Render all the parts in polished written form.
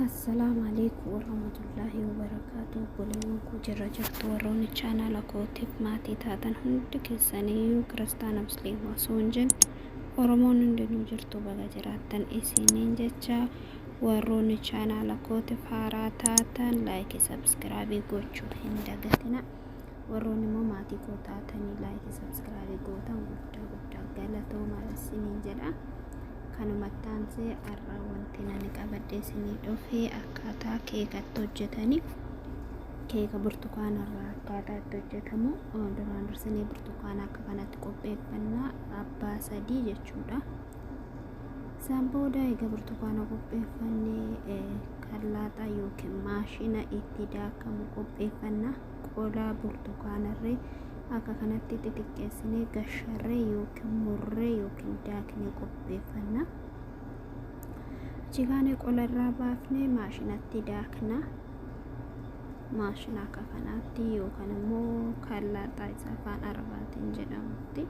Assalaamu alaikum warahmatullaahi wabarakaatu. Obboleewwan koo jirra jirtu, warroonni chaanaala kootiif maatii taatan hundi keessaniyyuu, kiristaana musliima osoo hin jenne Oromoon hundinuu jirtu, baga jiraattan isiniin jecha. Warroonni chaanaala kootiif haaraa taatan like, subscribe gochuu hin dagatina. Warroonni immoo maatii koo taatanii like, subscribe gootan, guddaa guddaa galatooma isiniin jedha. Kanumatti aansee har'a wanti ani qabadhee isinii dhufe akkaataa keekatti hojjetanii, keeka burtukaana irraa akkaataa itti hojjetamu. Duraan dursinee burtukaana akka kanatti qopheeffannaa, abbaa sadii jechuudha. Isaan booda egaa burtukaana qopheeffannee, kallaaxaa yookiin maashina itti daakamu qopheeffanna. Qola burtukaanarree akka kanatti xixiqqeessinee gasharree yookiin murree yookiin daaknee qopheeffanna. Achi kaanee qola irraa baafnee maashinatti daakna. Maashina akka kanaatti yookaan immoo kallaaxaa isa afaan Arabaatiin jedhamutti.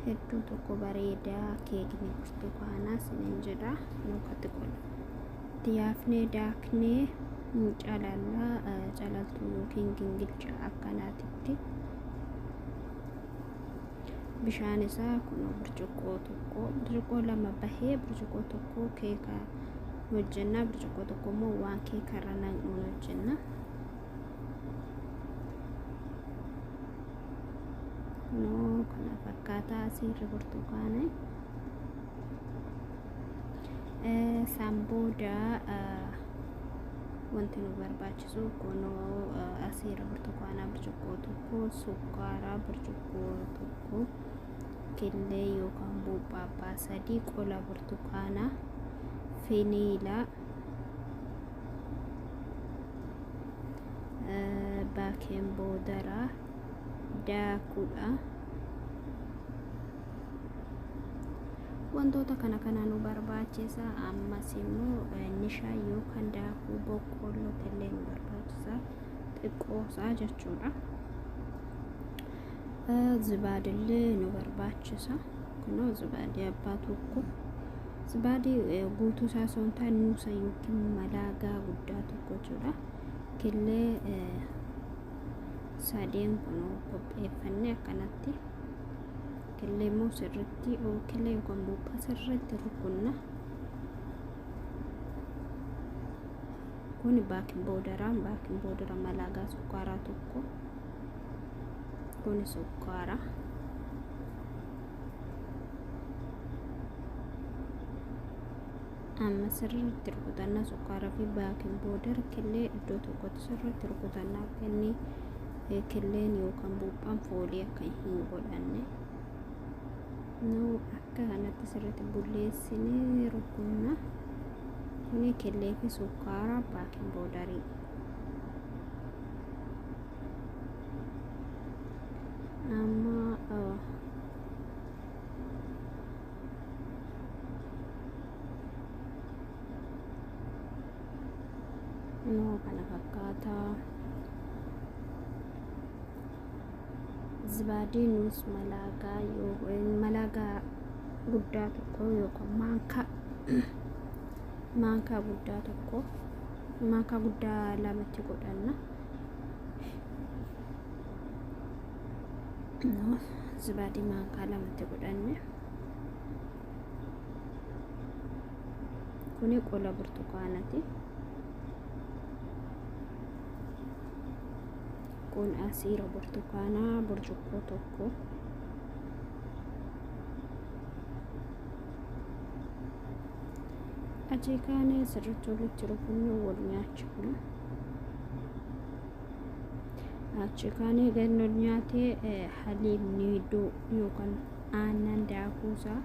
Hedduu tokko bareedaa keekni burtukaanaa isiniin jedha. Mukatti qola. Itti yaafnee daaknee calallaa, calaltuu yookiin gingilcha akkanaatitti. Bishaan isaa kun burcuqqoo tokko, burcuqqoo lama bahee, burcuqqoo tokko keeka hojjenna, burcuqqoo tokko immoo waan keeka irra naqnuun hojjenna. Kunoo kana fakkaataa seerri burtukaana. Isaan booda wanti nu barbaachisu kunoo asiira burtukaanaa burcuqqoo tokko, sukkaara burcuqqoo tokko, killee yookaan buuphaa abbaa sadii, qola burtukaanaa, finiila, baking powder, daakuudha. Wantoota kana kana nu barbaachisa. Ammas immoo nishaa yookaan daakuu boqqolloo illee nu barbaachisa, xiqqoosaa jechuudha. Zibaadillee nu barbaachisa. Kunoo zibaadii abbaa tokko, zibaadii guutuu isaa osoo hin taane nuusa yookiin malaagaa guddaa tokko jechuudha. Killee sadeen kunoo qopheeffannee akkanatti, killee immoo sirritti, killee yookaan buuphaa sirritti rukunna. Kun baking powder, baking powder malaagaa sukkaaraa tokko, kun sukkaara. Amma sirriitti rukutannaa sukkaaraa fi baking powder, killee iddoo tokkotti sirriitti rukutannaa, akka inni killeen yookaan buuphaan foolii akka hin godhanne. Nu akka kanatti sirriitti bulleessinee rukunna. Kuni killee fi sukkaara, baking powderii. Amma kunoo kana fakkaataa. Zibaadii nuus malaagaa, malaagaa guddaa tokko yookaan maankaa guddaa tokko, maankaa guddaa lamatti godhanna. Zibaadii maankaa lamatti godhanne. Kuni qola burtukaanati. Kun asiira burtukaanaa burcuqqoo tokko. Achii kaanee sirriitti walitti rukunne, wal nyaachifna. Achi kaanee gad wal nyaatee, حليب Nido yookaan aannan daakuusaa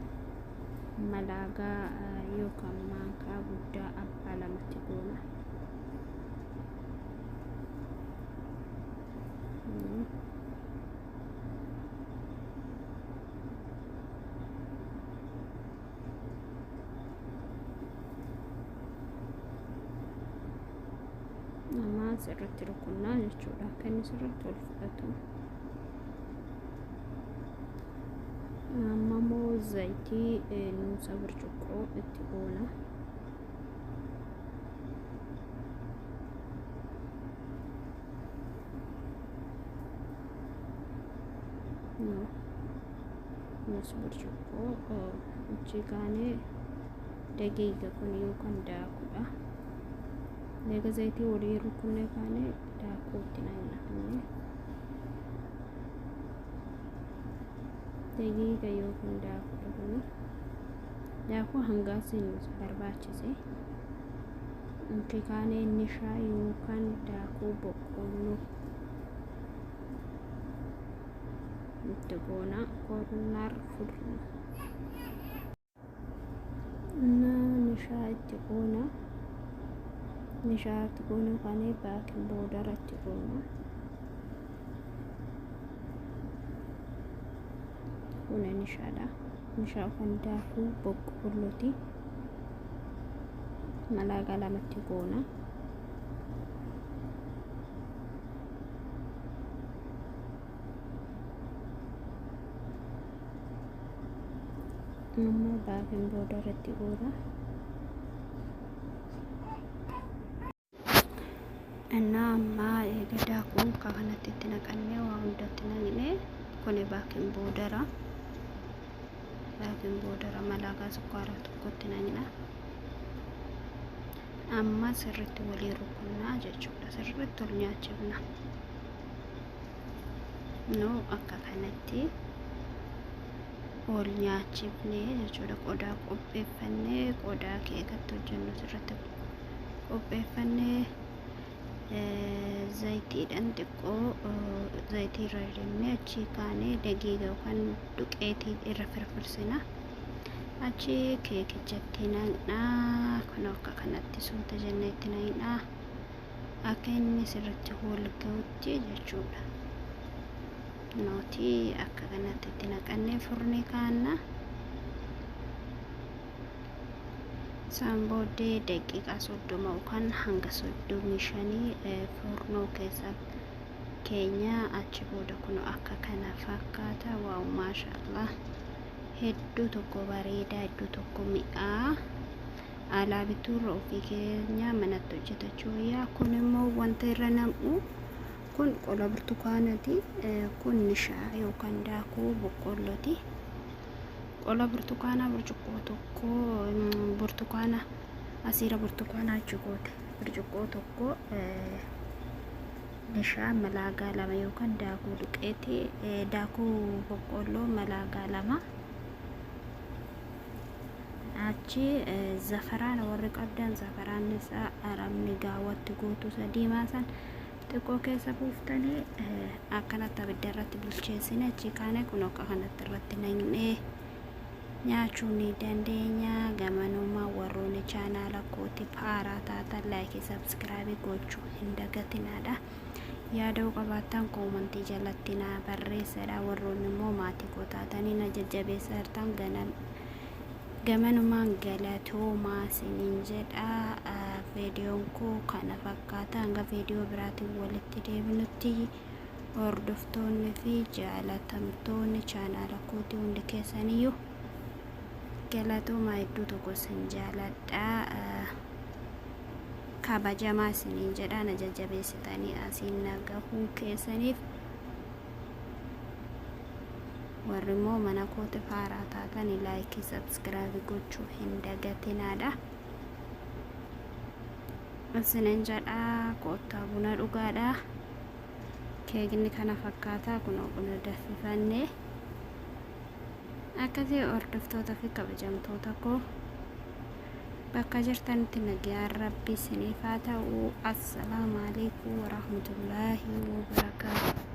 malaagaa yookaan maankaa guddaa abbaa lamatti goona. Amma sirriitti rukunnaa jechuudha, akka inni sirriitti ol fudhatu. Amma immoo zayitii nuusa burcuqqoo itti goona. Nus burcuqqoo achi kaanee daqiiqa kun yookaan daakuudha. Eega zayitii walii rukunnee kaanee daakuu itti naqna. Daqiiqa yookaan daakuudha kun. Daakuu hangaa isin barbaachise. Achi kaanee nishaa yookaan daakuu boqqoolloo itti goona. Corn flour እና nishaa itti goona. Nishaa itti goona kaanee baking powder itti goona. Kun nishaadha. Nishaa kan daakuu boqqoollooti. Malaagaa lamatti goona. Amma baking powder itti goona. እና amma eega daakuu akka kanatti itti naqannee waa hundatti naqnee, kuni baking powder. Baking powder malaagaa sukkaaraa tokkotti naqna. Amma sirritti walii rukunnaa jechuudha. Sirritti ol nyaachifna. No, akka kanatti ol nyaachifnee jechuudha. Qodaa qopheeffannee, qodaa keekatti hojjennu sirritti qopheeffannee, zayitiidhaan xiqqoo zayitii irra deemnee, achii kaanee daqiiqa yookaan duqeetii irra firfirsina. Achi keekichatti naqnaa. Kun akka kanatti suuta jennee itti naqnaa, akka inni sirritti wal ga'utti jechuudha. Nootii akka kanatti itti naqannee furnii kaanna. Isaan booddee daqiiqaa 30 yookaan hanga 35 furnoo keessa keenya. Achi booda kun akka kana fakkaata. Wow, maashaallah, hedduu tokko bareedaa, hedduu tokko mi'aa. Alaa bituurra ofii keenya manatti hojjetachuu wayyaa. Kun immoo wanta irra nam'u kun qola burtukaanati. Kun nishaa yookaan daakuu boqqoollooti. Qola burtukaanaa burcuqqoo tokko, burtukaana, asiira burtukaanaa achi goote, burcuqqoo tokko, nishaa malaagaa 2 yookaan daakuu duqeetii, daakuu boqqoolloo malaagaa 2. Achi zafaraana warri qabdan, zafaraan isaa arabni gaawwatti guutuu isa diimaa san xiqqoo keessa buuftanii akkanatti abidda irratti bilcheessine. Achi kaane kun akka kanatti irratti naqnee nyaachuu ni dandeenya. Gamanuma warroonni chaanaala kootiif haaraa taatan like, subscribe gochuu hin dagatinaadha. Yaada qabaattan comment jalatti naa barreessadha. Warroonni immoo maatii koo taatanii na jajjabeessaa jirtan gamanumaan galatoomaa isiniin jedha. Viidiyoon koo kana fakkaata. Hanga viidiyoo biraatiin walitti deebinutti, hordoftoonni fi jaalatamtoonni chaanaala kootii hundi keessaniyyuu galatoomaa, hedduu tokko isin jaaladha. Kabajamaa isiniin jedha, na jajjabeessitanii asiin na gahuu keessaniif. Warri immoo mana kootiif haaraa taatan like, subscribe gochuu hin dagatinaadha. Isinin jedha, koottaa buna dhugaadha. Keekni kana fakkaataa, kunoo buna danfifannee akkasii. Hordoftoota fi kabajamtoota koo, bakka jirtanitti nagaan Rabbi isiniif haa ta'u. Assalaamu alaikum warahmatullaahi wabarakaatu.